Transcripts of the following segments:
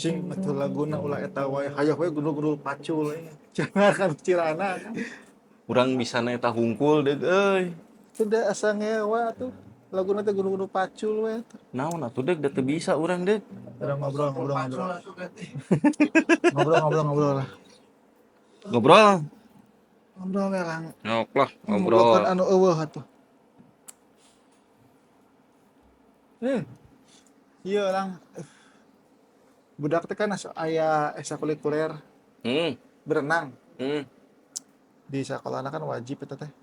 Cing atuh laguna ulah eta wae, hayoh we gundul-gundul pacul we. Cenah kan cirana. Urang bisa eta hungkul deuk euy. Sudah asa ngewa tuh. Laguna teh gundul-gundul pacul we tuh. Naon atuh deuk, da teu bisa urang deuk. Udah ngobrol ngobrol ngobrol. Ngobrol ngobrol ngobrol lah. Ngobrol. Ngobrol we lang. Nyok lah Ngobrolkeun ngobrol. Anu euweuh atuh. Iya lang. Budak teh kan asa aya ekstrakurikuler berenang. Di sekolahna kan wajib eta teh.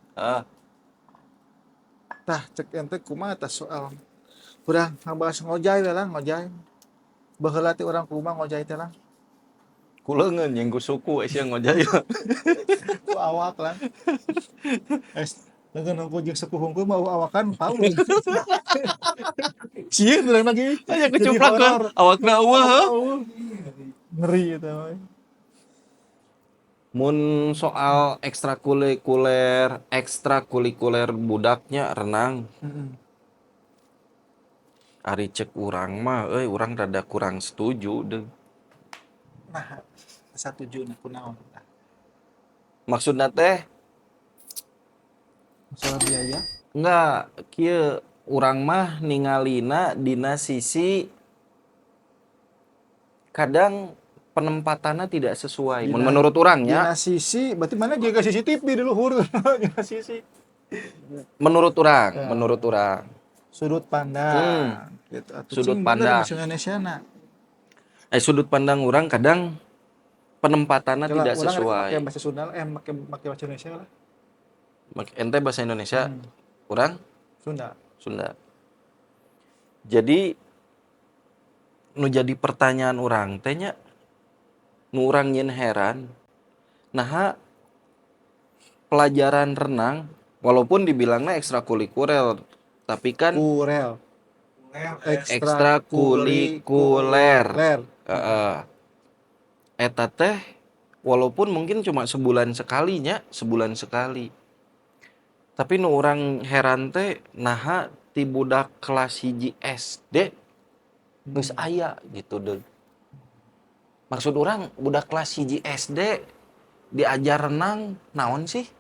Tah, cek ente kumaha tah soal urang ngabahas ngojay we lang, ngojay. Baheula teh urang kumaha ngojay teh lang? Ku leungeun jeung ku suku sia ngojay. Ku awak lang. Es leungeun hungkul jeung suku hungkul mah awakan paul. Sieun urang lagi. Aya Jadi kecuplakeun horor. Awakna euweuh heuh. Euweuh. Ngeri eta mah. Mun soal ekstrakurikuler budaknya renang. Ari cek urang mah euy, urang rada kurang setuju deuk. Nah, satujuna kunaon tah? Maksudna teh Masalah biaya? Enggak, kieu, urang mah ningalina dina sisi kadang penempatannya tidak sesuai. Mun menurut urang nya. Dina sisi, berarti mana jaga CCTV di luhur dina sisi. Menurut urang, Ya. Menurut urang. Sudut pandang gitu. Atuh Sudut cing bener pandang. Bahasa Indonesia na. Eh, sudut pandang urang kadang penempatannya Coba tidak urang rek sesuai. Make bahasa Sunda, eh, make make bahasa Indonesia lah. Ente bahasa Indonesia, urang Sunda. Sunda. Jadi nu jadi pertanyaan urang teh nya, nu urang nyin heran, naha pelajaran renang walaupun dibilangnya ekstrakurikuler, tapi kan Kurel. Ekstrakurikuler. Ler. Heeh. Eta teh walaupun mungkin cuma sebulan sekalinya, sebulan sekali. Tapi nu urang heran teh naha ti budak kelas 1 SD geus aya gitu deh. Maksud urang, budak kelas 1 SD diajar renang naon sih?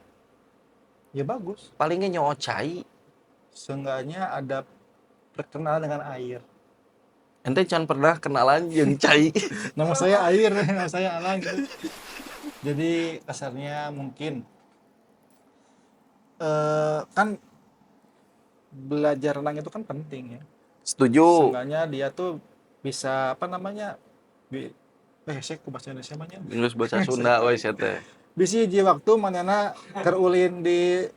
Ya bagus. Palingnya nyaho cai. Seenggaknya ada perkenalan dengan air. Ente can pernah kenalan jeung cai. Nama saya air, nama saya Alang gitu. Jadi kasarnya mungkin kan belajar renang itu kan penting ya. Setuju. Seenggaknya dia tuh bisa apa namanya? Saya ku bahasa Indonesia mah nya. Geus bahasa Sunda we sia teh. Bisi hiji waktu manehna keur ulin di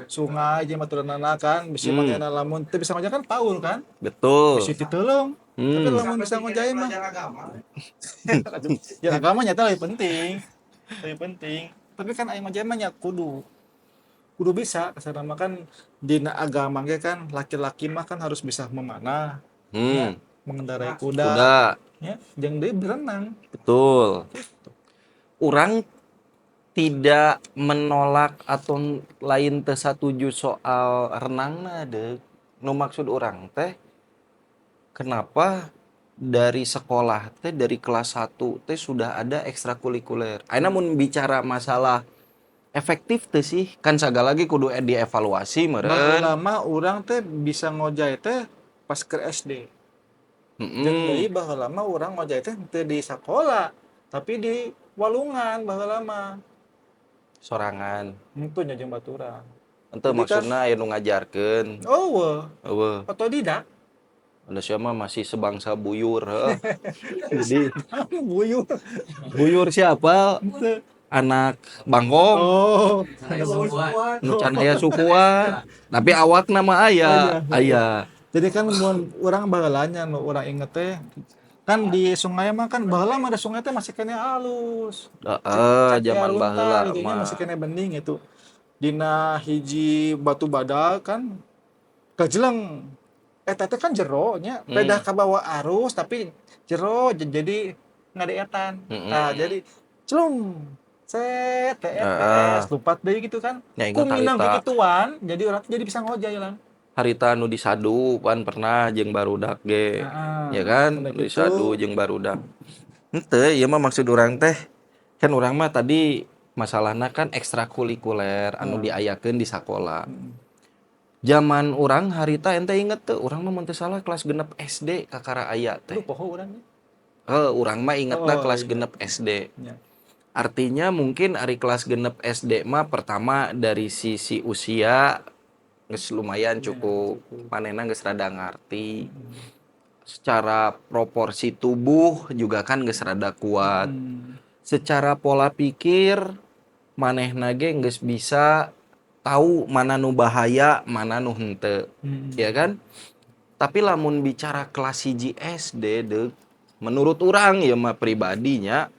sungai jeung baturanana kan, bisi manehna lamun teu bisa ngojay kan paul kan? Betul. Bisi diteuleung. Tapi lamun bisa ngojay mah. Ya agama nyata lebih penting. Lebih penting. Tapi kan aya ngojay mah nya kudu kudu bisa, kasarna mah kan dina agama ge kan laki-laki mah kan harus bisa memanah, ya, mengendarai kuda, Kuda. Ya, jeung deui berenang. Betul. Urang tidak menolak atau lain teu satuju soal renangna deuk. Nu maksud urang teh kenapa dari sekolah teh dari kelas 1 teh sudah ada ekstrakurikuler. Ayeuna mun bicara masalah efektif teh sih kan sagala lagi kudu dievaluasi meureun. Baheula mah urang teh bisa ngojay teh pas ke SD. Jeung deui baheula mah urang ngojay teh teu di sakola, tapi di walungan baheula mah. Sorangan. Henteu nya jeung baturan. Henteu. Jadi kan maksudna aya nu ngajarkeun. Euweuh. Euweuh. Otodidak. Ada siapa masih sebangsa buyur heuh. Jadi Buyur. Buyur siapa? Henteu. Anak bangkong. Oh, Nu can aya sukuan. Tapi awakna mah aya, aya. Jadi kan mun urang baheula nya nu urang inget teh kan di sungai mah kan baheula mah ada sungai teh masih keneh halus. Heeh, Cek zaman runtah baheula gitu nya, mah. Masih keneh bening gitu. Dina hiji batu badak kan kajeleng. Eta teh kan jero nya, pedah kabawa arus tapi jero, jadi ngadeetan. Nah, jadi celung set TS, TS lompat deui gitu kan. Ya, Ku ingat minang harita. Kikituan, jadi orang jadi bisa ngojay lah. Harita anu disadu pan pernah jeung barudak ge. Heeh. Ya kan? Udah Nu gitu. disadu jeung barudak. Henteu, ieu mah maksud urang teh kan urang mah tadi masalahna kan ekstrakurikuler anu diayakeun di sakola. Zaman urang harita ente inget teu? Urang mah mun teu salah kelas 6 SD kakara aya teh. Lu poho urang nya. Heuh, urang mah ingetna Oh, kelas iya. 6 SD. Nya. Artinya mungkin ari kelas 6 SD mah pertama dari sisi usia geus lumayan cukup, manehna geus rada ngarti. Secara proporsi tubuh juga kan geus rada kuat. Secara pola pikir manehna ge geus bisa tahu mana nu bahaya, mana nu henteu. Ya kan? Tapi lamun bicara kelas 1 SD deuk, menurut urang ya mah pribadinya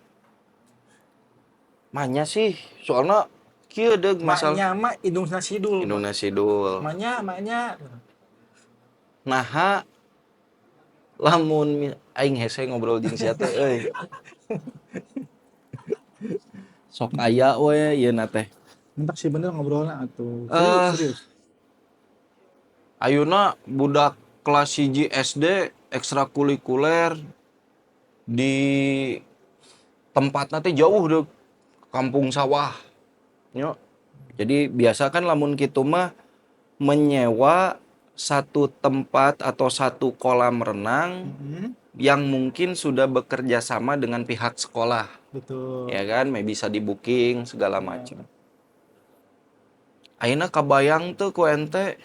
manya sih soalnya kieu deuk masalah. Maknya mah indungna sidul. Indungna sidul. Maknya, maknya. Naha lamun aing hese ngobrol jeung sia teh euy. Sok aya we ieu na teh. Mentak sih bener ngobrolna atuh. Eh. Serius, serius. Ayeuna budak kelas 1 SD ekstrakurikuler di tempatna teh jauh deuk, kampung sawah. Nya. Jadi biasa kan lamun kitu mah menyewa satu tempat atau satu kolam renang yang mungkin sudah bekerja sama dengan pihak sekolah. Betul. Ya kan, bisa di booking segala macam. Ayeuna kabayang teu ku ente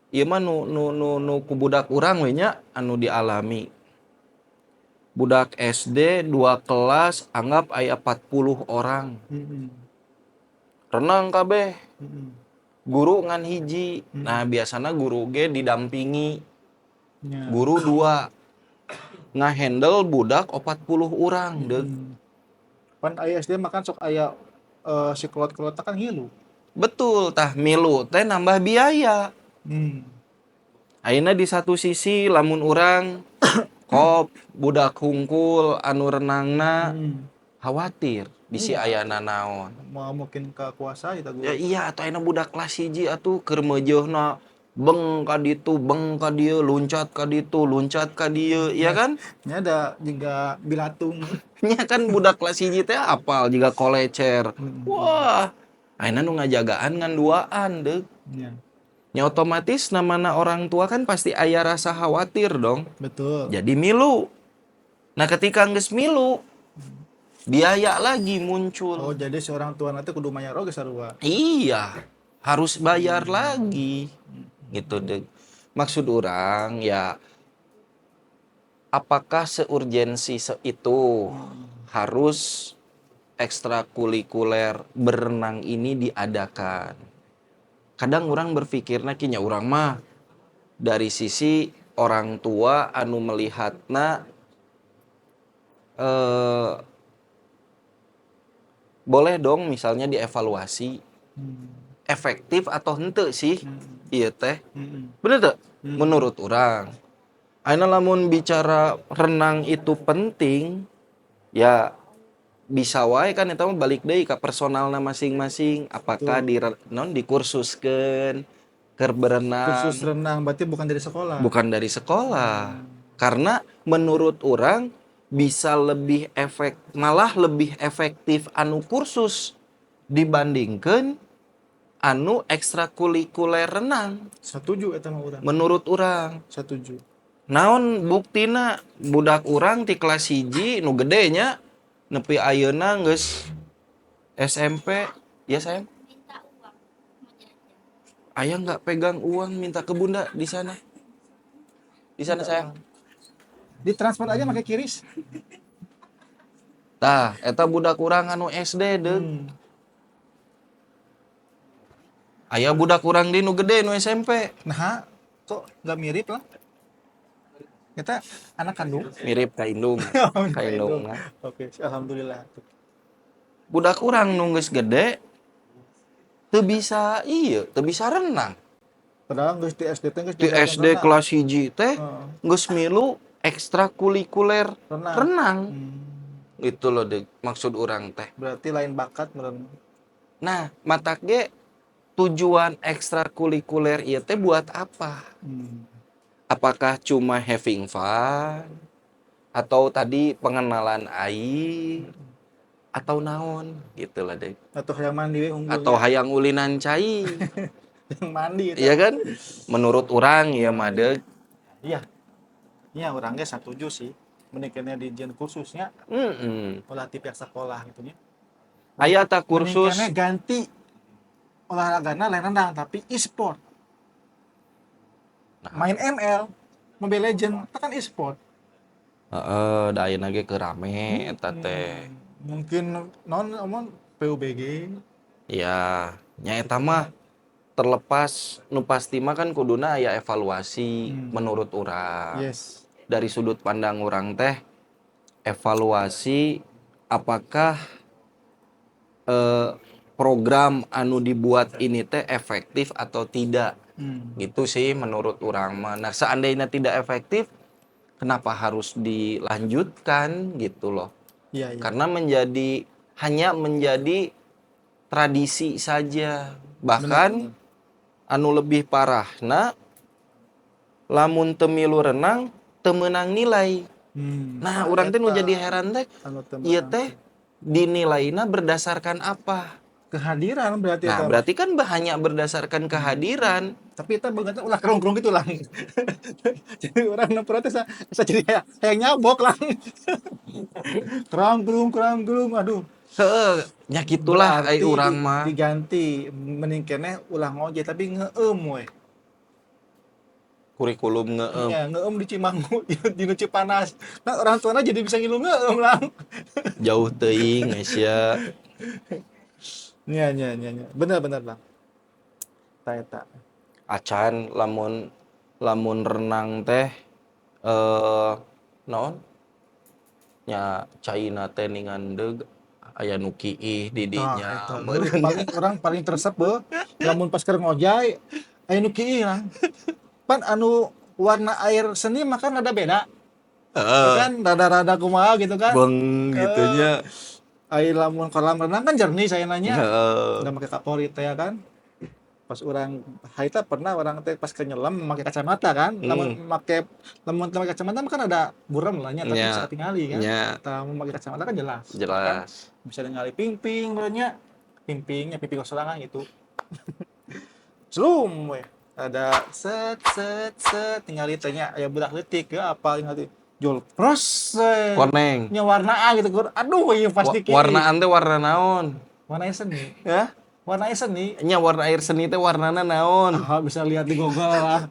ieu mah nu nu nu nu ku budak urang we nya anu dialami. Budak SD dua kelas anggap aya 40 orang. Renang kabeh. Guru ngan hiji. Nah, biasana guru ge didampingi. Guru dua. Ngahandle budak 40 orang deuk. Pan aya SD mah kan sok aya si kolot-kolot kan ngilu. Betul, tah milu teh nambah biaya. Ayeuna di satu sisi lamun urang kop budak hungkul anu renangna khawatir bisi ayana naon. Mau mungkin kekuasa eta guru. Ya iya atuh ayeuna budak kelas 1 atuh keur meujeuhna beng ka ditu, beng ka dieu, luncat ka ditu, luncat ka dieu, ya kan? Nya ada juga bilatung. Nya kan budak kelas 1 teh apal jiga kolecer. Wah, ayeuna nu ngajagaan ngan duaan deuk. Ya otomatis namana orang tua kan pasti aya rasa khawatir dong. Betul. Jadi milu. Nah, ketika geus milu, biaya lagi muncul. Oh, jadi seorang tua nanti kudu mayar oge sarua. Iya, harus bayar lagi. Gitu deh. Maksud urang ya apakah seurgensi itu harus ekstrakurikuler berenang ini diadakan? Kadang orang berpikirna kinya urang mah dari sisi orang tua anu melihatna boleh dong misalnya dievaluasi efektif atau henteu sih ieu teh. Bener teu? Menurut urang. Ayeuna lamun bicara renang itu penting, ya bisa wae kan eta mah balik deui ka personalna masing-masing. Apakah di non dikursuskeun keur berenang. Kursus renang berarti bukan dari sekolah. Bukan dari sekolah. Karena menurut urang bisa lebih efek malah lebih efektif anu kursus dibandingkan anu ekstrakurikuler renang. Setuju eta mah urang. Menurut urang. Setuju. Naon buktina budak urang ti kelas 1 nu gede nya nepi ayeuna geus SMP ya sayang. Minta uang mau jajan. Ayah nggak pegang uang, minta ke bunda di sana. Di sana sayang. Ditransfer aja pakai QRIS. Tah, eta budak urang anu SD deuk. Aya budak urang di nu gede nu SMP. Nah, kok nggak mirip lah? Kita anak kandung. Mirip ka indung. Ka indung. Oke, alhamdulillah. Budak urang nu geus gede teu bisa iya, teu bisa renang. Padahal geus di SD teh geus Di diajarkan SD renang. kelas 1 teh geus milu ekstrakurikuler Renang. renang. Itu loh deh, maksud urang teh. Berarti lain bakat meureun. Nah, matak ge Tujuan ekstrakurikuler ieu teh buat apa? Apakah cuma having fun atau tadi pengenalan air atau naon gitu lah deh. Atau hayang mandi we unggul. Atau hayang ulinan cai. Yang mandi itu. Iya kan? Menurut urang ya mah, Deg. Iya. Iya, urang ge satuju sih. Mending keneh dijieun kursusnya ulah ti pihak sekolah gitu nya. Aya tah kursus. Mending keneh ganti olahragana lain renang tapi e-sport. Nah. Main ML, Mobile Legend, itu kan e-sport. Heeh, da ayeuna ge keur rame eta teh. Mungkin non omong PUBG. Ya, nya eta mah terlepas nu pasti mah kan kuduna aya evaluasi menurut urang. Dari sudut pandang urang teh evaluasi apakah program anu dibuat ini teh efektif atau tidak. Gitu sih menurut urang mah. Nah, seandainya tidak efektif, kenapa harus dilanjutkan gitu loh. Iya. Karena hanya menjadi tradisi saja. Bahkan anu lebih parahna lamun teu milu renang teu meunang nilai. Nah, urang teh nu Eta. jadi heran teh, Anu teu ieu meunang. Teh dinilaina berdasarkan apa? Kehadiran berarti Nah, eta. Berarti kan hanya berdasarkan kehadiran. Tapi eta beungeutna ulah kerong-kerong gitu lah. Jadi urang nu protes asa jadi kayak nyabok lah. Kerong-kerong kerong-kerong, aduh. Heeh, nya kitulah ai Berarti urang mah. Diganti mending keneh ulah ngojek tapi ngeueum we. Kurikulum ngeueum. Iya, ngeueum di Cimanggu, di nu Cipanas. Nah, orang tuana jadi bisa ngilu ngeueum lah. Jauh teuing Asia. Nya nya nya nya. Bener bener, Bang. Ta eta. Acan lamun lamun renang teh naon? Nya caina teh ningan deug aya nu kiih di Nah, dinya. eta. Meureun. Paling orang paling teresep beuh lamun pas keur ngojay aya nu kiih lah. Pan anu warna air seni mah kan rada beda. Kan rada-rada kumaha gitu kan. Beng gitunya. Air lamun kolam renang kan jernih saya nanya. Nggak pakai kapori teh ya kan. Pas urang harita pernah urang teh pas ke nyelam pakai kacamata kan. Lamun make lamun teu make kacamata mah kan ada buram lah nya, tapi bisa ketingali kan. Tah, mun make kacamata kan jelas. Kan? Jelas. Bisa ningali ping-ping nya. Ping-pingnya ping-ping sorangan gitu. Zoom we. Ada set set set tinggal tanya aya budak leutik ke apa tinggal jol pros we. Koneng. Nya warna A gitu. Aduh, ieu pasti kieu. Warnaan teh warna naon? Warna seni. Ya? Warna seni. Nya warna air seni teh warnana naon? Ah, bisa lihat di Google lah.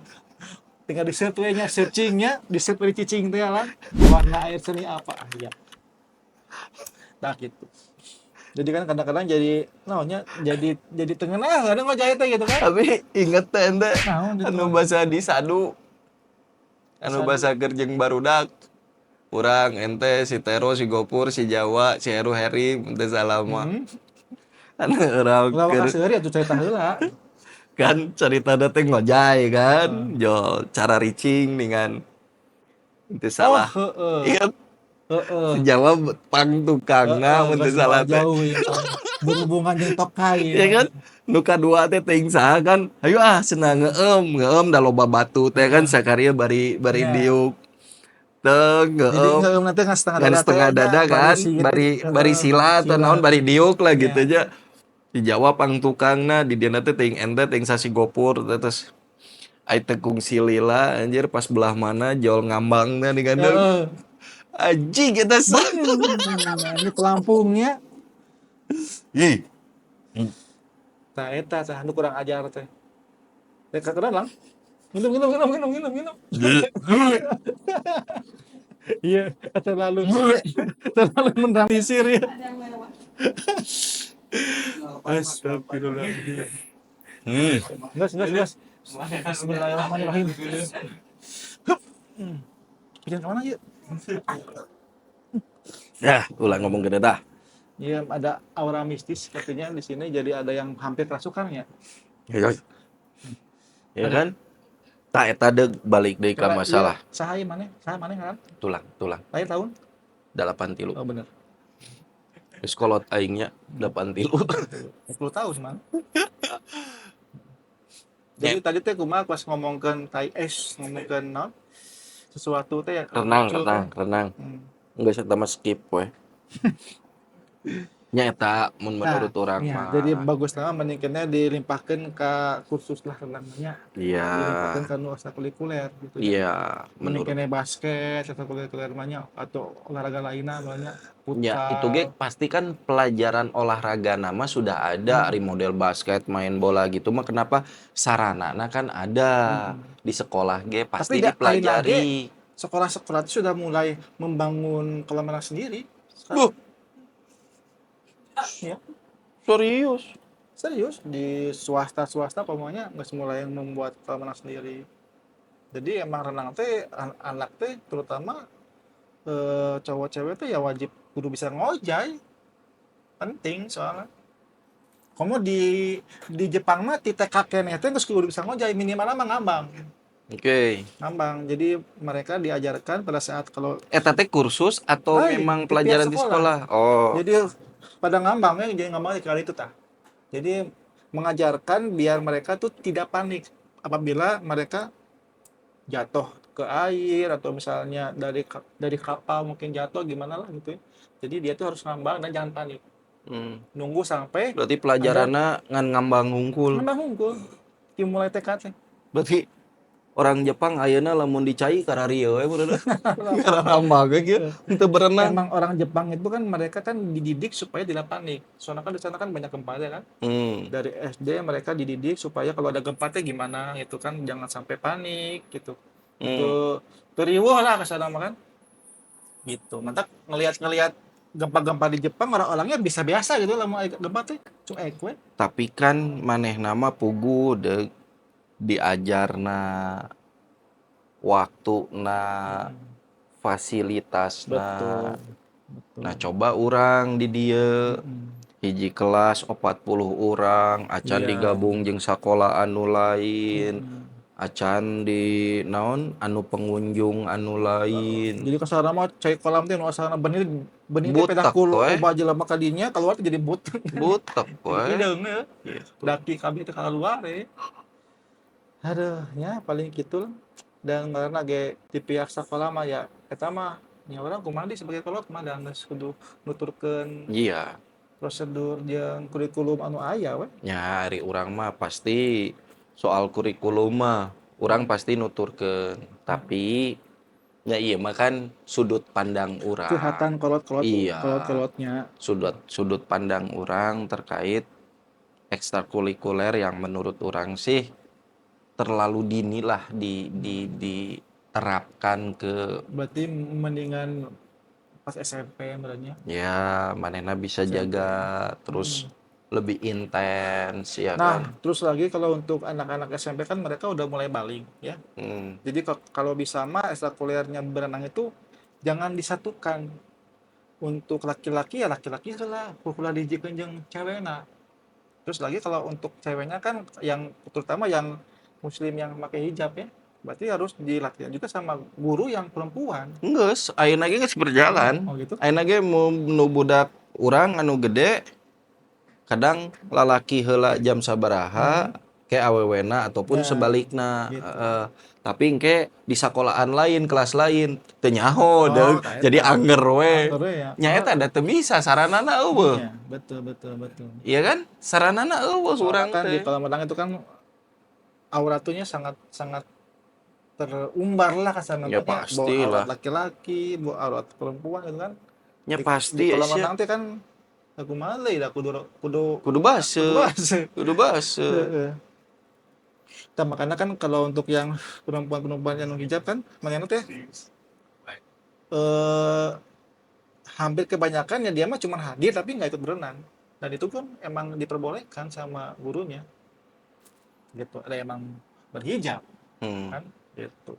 Tinggal di search we nya, searchingnya, di search we cicing teh lah. Warna air seni apa? Ah, iya. Nah, gitu. Jadi kan kadang-kadang jadi naonnya jadi tengenah kadang ngojay teh gitu kan. Tapi inget teh ente Naon gitu. Anu basa di sadu. Anu Sadu. Basa keur jeung barudak. Urang ente si Tero, si Gopur, si Jawa, si Heru Heri, ente salama. Anu urang Ulah keur kaseuri atuh cerita heula. Kan cerita teh ngojay kan, jo cara ricing dengan ente salah. Oh, heeh. Ingat Heeh. si Jawa pang tukangna mun teu Geus salah teh. jauh ya. Berhubungan jeung tokai. Ya kan? Nu kadua teh teuing saha kan? Hayu ah cenah ngeueum, ngeueum da loba batu teh kan sakaria bari bari diuk. Teu Jadi ngeueum. ngeueum nanti ngan setengah Ngan dada setengah teh, dada bari kan, bari bari sila atau naon bari diuk lah gitu aja. Dijawab pang tukangna di dieu teh teuing ente teuing sasi gopur teh terus ai teu kungsi lila anjir pas belah mana jol ngambangna di gandeng. Anjing eta Ini pelampungnya. Ih. Nah, eta tah anu kurang ajar teh. Ya kakeran lang. Minum minum minum minum minum minum. Iya, terlalu terlalu mendramatisir ya. Ada yang lewat. Astagfirullah. Gas, gas, gas. Bismillahirrahmanirrahim. Hup. Bikin kemana yuk? Ya, ulah ngomong gede dah. Iya, ada aura mistis sepertinya di sini, jadi ada yang hampir kerasukan ya. Ya, ya kan? Tak eta deuk balik deui ka Coba, masalah. iya, saha ieu maneh? Saha maneh ngaran? Tulang, tulang. Lahir tahun? 83. Oh, bener. Geus kolot aingnya 83. 10 tahun, Mang. Jadi tadi teh kumaha pas ngomongkeun tai es, ngomongkeun naon? Sesuatu teh ya Renang, muncul renang, teh. Renang. Geus eta mah skip we. Nya eta mun Nah, menurut urang ya, mah. Jadi bagus lah mendingkeunnya dilimpahkeun ka kursus lah renangnya. Dilimpahkeun ka nu ekstrakurikuler gitu. Iya, menurut Mendingkeunnya basket, ekstrakurikuler mah nya, atau olahraga lainnya banyak. Ya, itu ge pasti kan pelajaran olahraga nama sudah ada, ari model basket, main bola gitu mah kenapa saranana kan ada di sekolah ge pasti Tapi da- ayeuna ge dipelajari. Sekolah-sekolah itu sudah mulai membangun kolam renang sendiri. Duh. Ya. Serius? Serius, di swasta-swasta pokoknya nggak mulai membuat kolam renang sendiri. Jadi emang renang teh anak teh terutama cowok cewek teh ya wajib kudu bisa ngojay. Penting soalnya. Kamu di Jepang mah ti TK keneh teh geus kudu bisa ngojay, minimal mah ngambang. Ngambang. Jadi mereka diajarkan pada saat kalau Eta teh kursus atau Lain, memang di pihak pelajaran di sekolah. sekolah? Oh. Jadi pada ngambangnya jadi ngambang kali itu tah. Jadi mengajarkan biar mereka tuh tidak panik apabila mereka jatuh ke air atau misalnya dari kapal mungkin jatuh gimana lah gitu ya. Jadi dia tuh harus ngambang dan jangan panik. Nunggu sampai Berarti pelajarannya ngan ngambang hungkul. Ngambang hungkul. Dimulai TK teh. Berarti orang Jepang ayeuna lamun di cai kararieu we bener. Kararambang ge kieu henteu berenang. Emang orang Jepang itu kan mereka kan dididik supaya tidak panik. Soalnya kan di sana kan banyak gempa ya kan. Dari SD mereka dididik supaya kalau ada gempa teh gimana gitu kan, jangan sampai panik gitu. Itu teriweuh lah ke sana mah kan. Gitu. Mantap ngelihat-ngelihat gempa-gempa di Jepang orang-orangnya bisa biasa gitu lah mau gempa teh cuek we. Tapi kan manehna mah puguh deuk diajarna, waktuna, fasilitasna. Betul. Nah, coba urang di dieu hiji kelas 40 urang acan digabung jeung sakola anu lain, acan di naon anu pengunjung anu lain. Jadi kasarna mah cai kolam teh nu asalna benih benih teh Butek pedah ku we. Loba jelema ka dinya keluar teh jadi butek. Butek we. Hideung ya. Gitu. Daki kabeh teh keluar ya. Aduh, ya paling gitu lah. Dan karena ge di pihak sekolah mah ya eta mah nya urang kumaha deui sebagai kolot mah da geus kudu nuturkeun prosedur jeung kurikulum anu aya we. Ya, ari urang mah pasti soal kurikulum mah urang pasti nuturkeun. Tapi ya iya mah kan sudut pandang urang. Curhatan kolot-kolot Iya. kolot-kolotnya. Sudut sudut pandang urang terkait ekstrakurikuler yang menurut urang sih terlalu dini lah di diterapkan ke Berarti mendingan pas SMP berarti. Ya, manehna bisa SMP. jaga terus lebih intens ya Nah, kan. terus lagi kalau untuk anak-anak SMP kan mereka udah mulai balig ya. Jadi kalau bisa mah ekstrakurikulernya berenang itu jangan disatukan. Untuk laki-laki ya laki-laki lah, ulah dihijikeun jeung cewekna. Terus lagi kalau untuk ceweknya kan yang terutama yang muslim yang pakai hijab ya, berarti harus dilatih juga sama guru yang perempuan. Geus, ayeuna ge geus berjalan. Oh gitu. Ayeuna ge mu nu budak urang anu gede kadang lalaki heula jam sabaraha ke awewena ataupun Ya, sebalikna. gitu. Heeh. Tapi engke di sekolahan lain, kelas lain teu nyaho Oh, deuk. tah eta. Jadi anger we. Anger we ya. Nya eta da teu bisa saranana euweuh. Iya, betul betul betul. Iya kan? Saranana euweuh Soalnya urang kan di teh. kolam renang itu kan auratunya sangat sangat terumbar lah kasarna Ya mah nya. Bawa pastilah. aurat laki-laki, bawa aurat perempuan gitu kan. Ya pasti Di kolam sia. renang teh kan aku mah da kudu kudu Kudu baseuh. kudu baseuh. Kudu baseuh. Heeh. Nah, makanya kan kalau untuk yang perempuan-perempuan yang hijab kan manehna teh hampir kebanyakan ya dia mah cuma hadir tapi nggak ikut berenang. Dan itu pun emang diperbolehkan sama gurunya. Gitu. Ada emang berhijab kan gitu.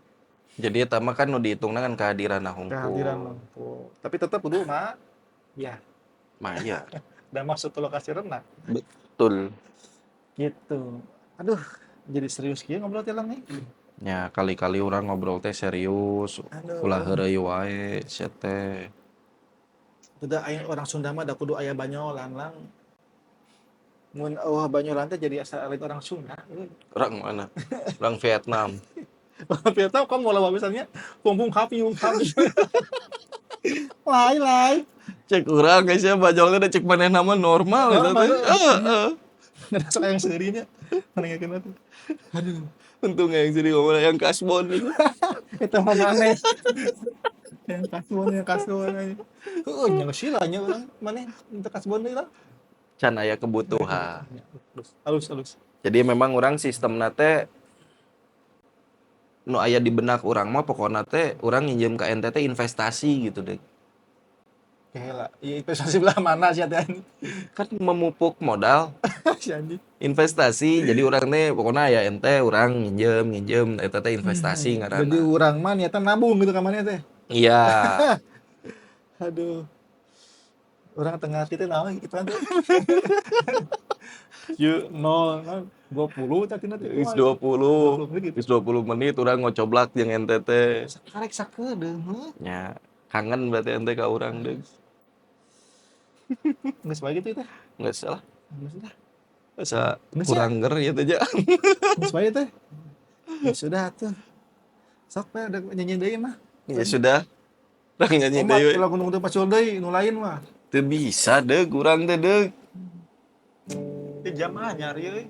Jadi eta mah kan nu dihitungna kan kehadiran hungkul. Kehadiran hungkul. Tapi tetap kudu mah ya. Mah iya. Dan masuk ke lokasi renang. Betul. Gitu. Aduh, jadi serius kieu ngobrol teh lang nih. Ya kali-kali urang ngobrol teh serius, Aduh. ulah heureuy wae sia teh. Udah aya orang Sunda mah da kudu aya banyolan lang. Mun euweuh banyolan teh jadi asa lain orang Sunda euy. Orang mana? Orang Vietnam. Orang Vietnam kan mulai misalnya pung pung happy pung happy. Lai lai. Cek urang guys ya, bajolnya da cek manehna mah normal eta Normal, teh. Heeh. Nggak sok yang seurinya. Mendengarkeun teh. Aduh, Untung yang jadi ngomong yang kasbon itu. Eta mah maneh. Yang kasbon aja. Heeh, nya geus sila nya urang maneh untuk kasbon deui lah. Can aya kebutuhan. Halus, halus, halus. Jadi memang urang sistemna teh nu aya di benak urang mah pokokna teh urang nginjem ka ente teh investasi gitu deh. Gila, iya investasi belah mana sih teh? Kan memupuk modal Si anjing. Investasi. Jadi urang teh pokoknya aya ente urang nginjem nginjem eta teh investasi Jadi ngaranna. Urang mah niatna nabung gitu ka maneh teh. Iya. Aduh. Urang tengah teh naon gitu kan teh. Yuk 0 20 tadi nanti. Geus 20. 20 menit gitu. Geus 20 menit urang ngocoblak jeung ente teh. Sakarek sakedeung heuh. Nya, kangen berarti ente ka urang deui. Geus bae gitu teh. Geus lah. Geus lah. Asa Geus ya. kurang ger ieu teh ja. Geus bae teh. Ya sudah tuh. Sok we udah nyanyi deui mah. Ya sudah. Urang nyanyi Omat deui we. ulah gunung teu pacul deui nu lain mah. Teu bisa deuk urang teh deuk. Di jam anyar ieu euy.